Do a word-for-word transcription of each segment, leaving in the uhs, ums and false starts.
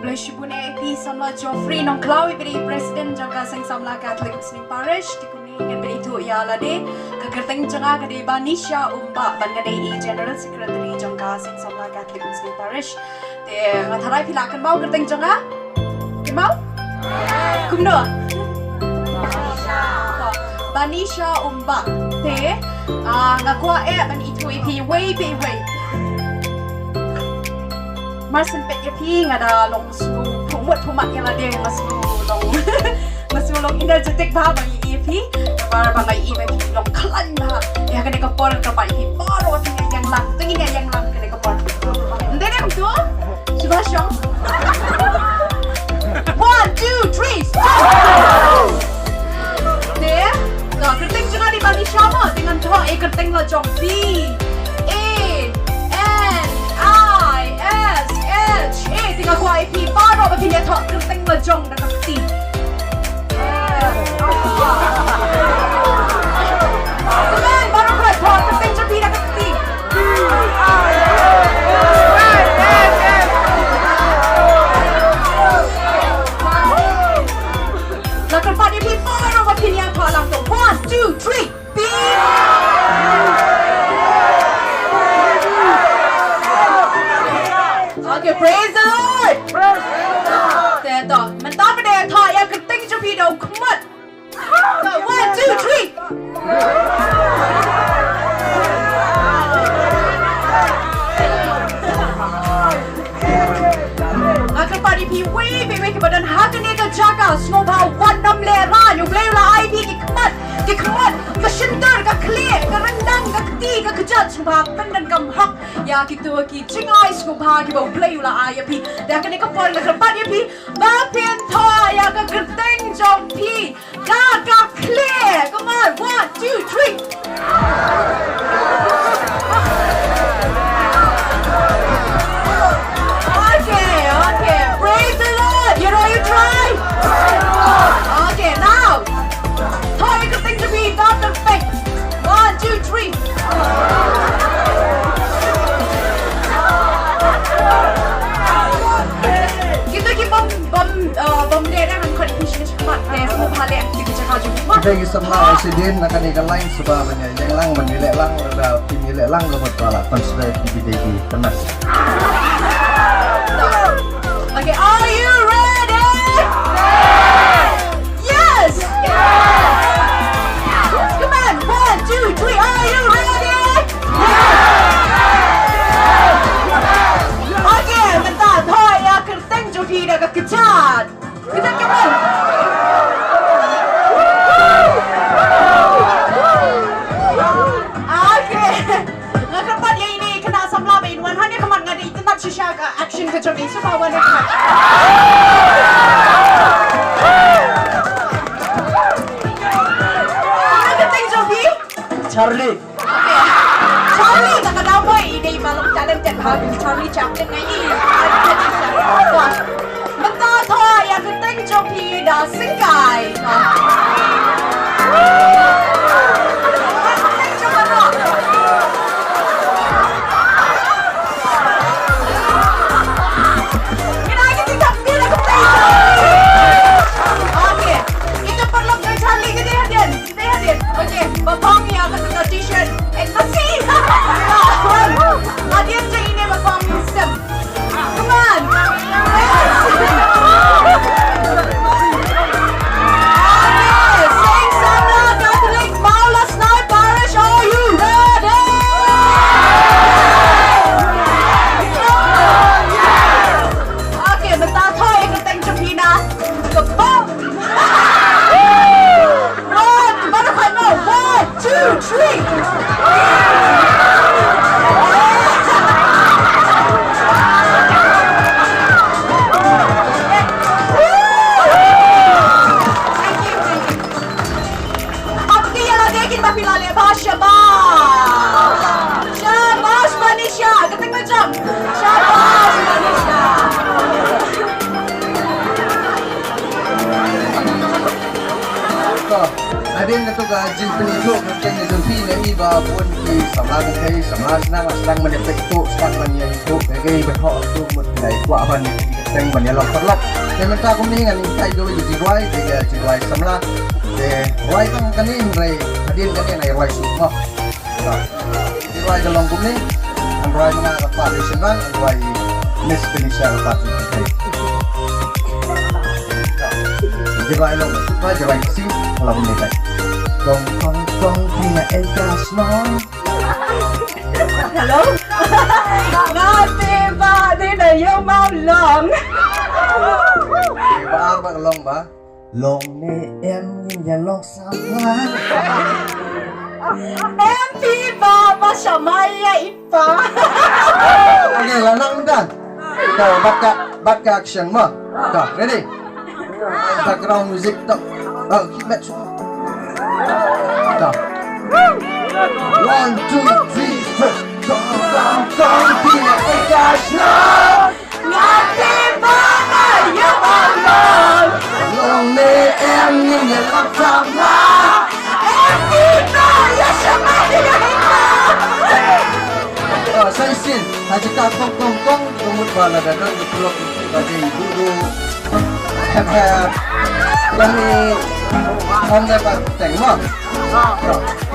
Khublei shibun ïa phi samla Geoffrey Nongkhlaw, i ba dei president jong ka Seng Samla Catholic Muslim Parish. Te kumne ngan pynithuh ïa lade. Ka kyrteng jong nga ka dei Banisha Umbah, bad nga dei i general secretary jong ka Seng Samla Catholic Muslim Parish. Te nga tharai phi la kynmaw kyrteng jong nga. Kynmaw? Kumno? Banisha Umbah. Te, ah, nga kwah eh ban ithuh ïa phi iwei pa iwei. Mar syn peit ïa phi nga da long sngew phuh mut phuh mat ïa lade, nga sngew long, nga sngew long energetic bha ba ïa phi. Namar ba nga ïohi ba phi long khlaiñ bha. Ïa kane ka por ka bai phi baroh phi ïeng lang. Te ngin ïeng lang kane ka por. Ym dei ne em to? Shuwa shong. One, two, three, start. Te, ka kyrteng jong nga dei Banisha mo, te ngan thoh ïa ka kyrteng la jong phi. A N I S H A. Te nga kwah ïa phi baroh ba phin ïa thoh kyrteng la jong da ka kti. Come on, baroh khoit thoh kyrteng jong phi da ka kti. La kyrpad ïa phi baroh ba phin ïa thoh lang to. One, two, three. Phi. Okay, praise the Lord. Te to, mynta pat de thoh ïa ka kyrteng jong phi da u khmat. One, two, three. Nga kyrpad ïa phi iwei pa iwei kiba don ha kane ka jaka, sngewbha wat nym lehraiñ. U Blei u la ai phi ki khmat, ki khmat, ka shyntur, ka khlieh, ka ryndang, ka kti, ka kjat, sngewbha pyndonkam hok ïa kito ki jingai sngewbha kiba U Blei u la ai ïa phi. Te ha kane ka por nga kyrpad ïa phi ba phin thoh ïa ka kyrteng jong phi da ka khlieh. Come on, one, two, three. Okay, okay. Praise the Lord. You know you try. Okay, now thoh ïa ka kyrteng jong phi da ka khlieh. One, two, three. Kita ki bym, bym, uh, bym leh ïa nga khot phi shi khmat, te sngewbha leh ïa ki jaka jong phi. Kita ki samla Resident na kane ka line sngewbha ban ïeng lang, ban ïaleh lang, lada phin ïaleh lang ka mut ba la consider ki ba dei ki khynnah. Okay, are you ready? Yes! Come on, one, two, three, are you ready? Okay, mynta thoh ïa ka kyrteng jong phi da ka kjat. Kjat, come on. Okay. Nga kyrpad ïa ine i khynnah samla ba in wan hangne khmat, nga dei itynnad shisha ka action ka jong i, sngewbha wan hangne khmat. Kumno ka kyrteng jong phi? Charlie. Okay. Charlie, ka kyrteng bha, i dei i ba long talented bha, Charlie Chaplin nga i. Mynta thoh ïa ka kyrteng jong phi da syngkai. Okay. Ito paralok jong Charlie, kita hadien. Kita hadien. Okay. Ba phong ïa kata ka t-shirt. Eh, masi. Hadien jong ine ba phong ïa sem. Come on. Yes. Okay, Seng Samla Catholic Mawlasnai Parish, are you ready? Okay, mynta thoh ïa ka kyrteng jong phi na ka bom. One, baroh khoit mo. One, two, three. Thank you, thank you. Pynpaw ïa lade kin ba phi la leh bha, shabash. Shabash, Banisha. Ka kyrteng ba jam. Shabash, Banisha. To, hadien kata ka jingpynithuh ka kyrteng jong phi, nga i ba bun ki samla Bungei, samla Shnang, sdang ban ïa peit, sdang ban ïa ithuh, kaei ba thoh, ithuh mut, ïa ithuh. Kwah ban teng ban ïalong paralok. Te mynta kumne ngan ïa kai da ka jingrwai, da ka jingrwai samla. Te rwai tang kane hynrei hadien kane ngan ïa rwai shuh mo. Jingrwai ka long kumne. Ngan rwai ma nga ka part Rishon Bang, ngan rwai Miss Felicia ka part Rishon Bang. Jingrwai long, jingrwai sing, ka long kumne kai. Kong kong kong, phi na ei ka shnong. Hello? Nga te ba de na yo mau long. Ba ar ba long ba. Long ne em ngin ïa long samla. Em phi ba ba shamai ïa i pa. Okay, la nang mynta. Ka bat ka, bat ka action mo. Ka, ready? Background music to. Oh, keep it. To. One, two, three, four. Kong kong kong, phi na ei ka shnong. Nga te ba nga ïa ba long. Long ne em ngin ïa long samla. Em phi ba ïa shamai ïa i pa. Oh, sa shisien, ha jaka kong kong kong, ka mut ba lada don ka paralok ba dei duh duh. Hep hep. Kane ong da ba teng mo.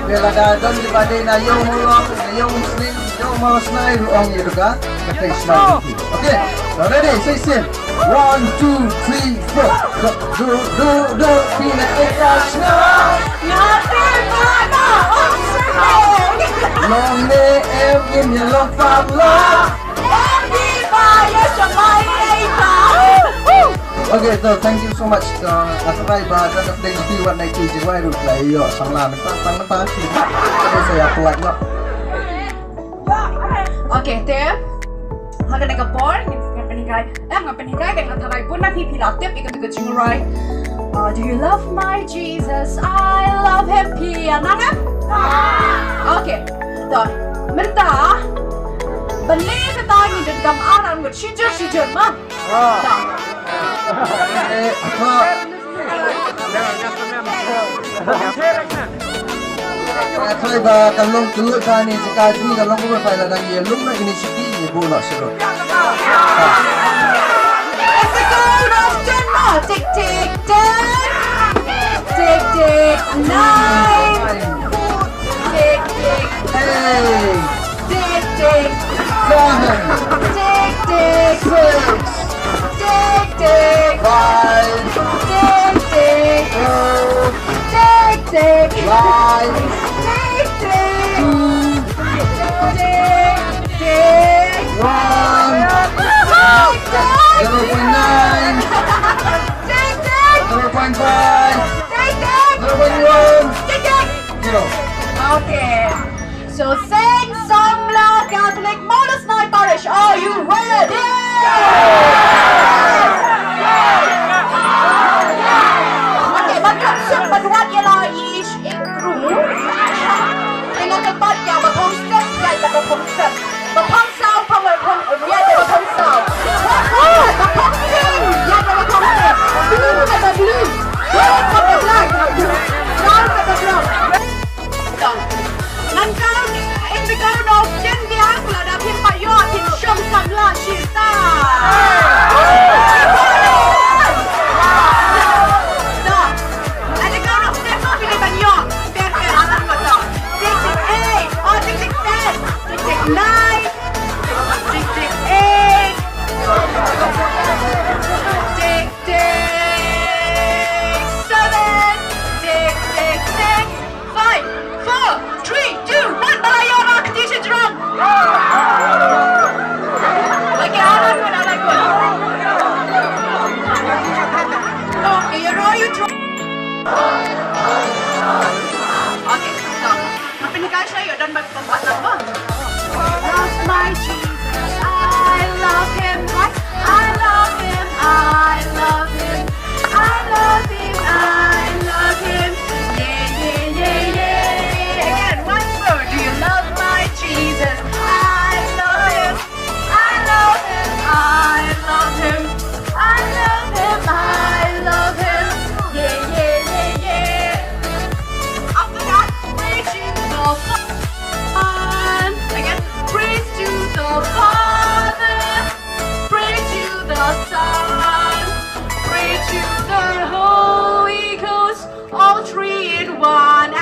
Te lada don kiba dei na ïew Mawlong, na ïew Muslim, ïew Mawsnai ruh ong ïa ka, ka teng shnong. Okay. Ready, sa shisien. One, two, three, four. Duh duh duh, phi na ei ka shnong. Nga te ba nga ong shnong. Long ne em ngin ïa long paralok. Em phi ba ïa shamai ïa i pa. Okay, so thank you so much. Uh, nga tharai ba don update ti wat nai ti jingrwai ruh la ïoh samla mynta tang mynta. Okay, sa ïa polite noh. Okay, te ha kane ka por ngan pynhikai, eh, ngan pynhikai, ngan tharai bun na phi phi la tip ïa ka jingrwai. Uh, do you love my Jesus? I love him. Phi ïa nang em? Okay. To mynta ban leh kata ngi donkam ar ar ngut shijur shijur ma. Nga tharai ba kan long kylluid ba ni jaka jong ngi kan long kumno ba lada ngi ïalum na kine shi ki ngi buh noh shuh. It's the count of ten now. Tick, tick, ten. Tick, tick, nine. Tick, tick, eight. Tick, tick. Seven. Tick, tick. Six. Tick, tick. Five. Tick, tick. Four. Tick, tick. Five. Tick, tick. Two. Tick, tick. One.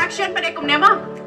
Action, pat dei kumne mo.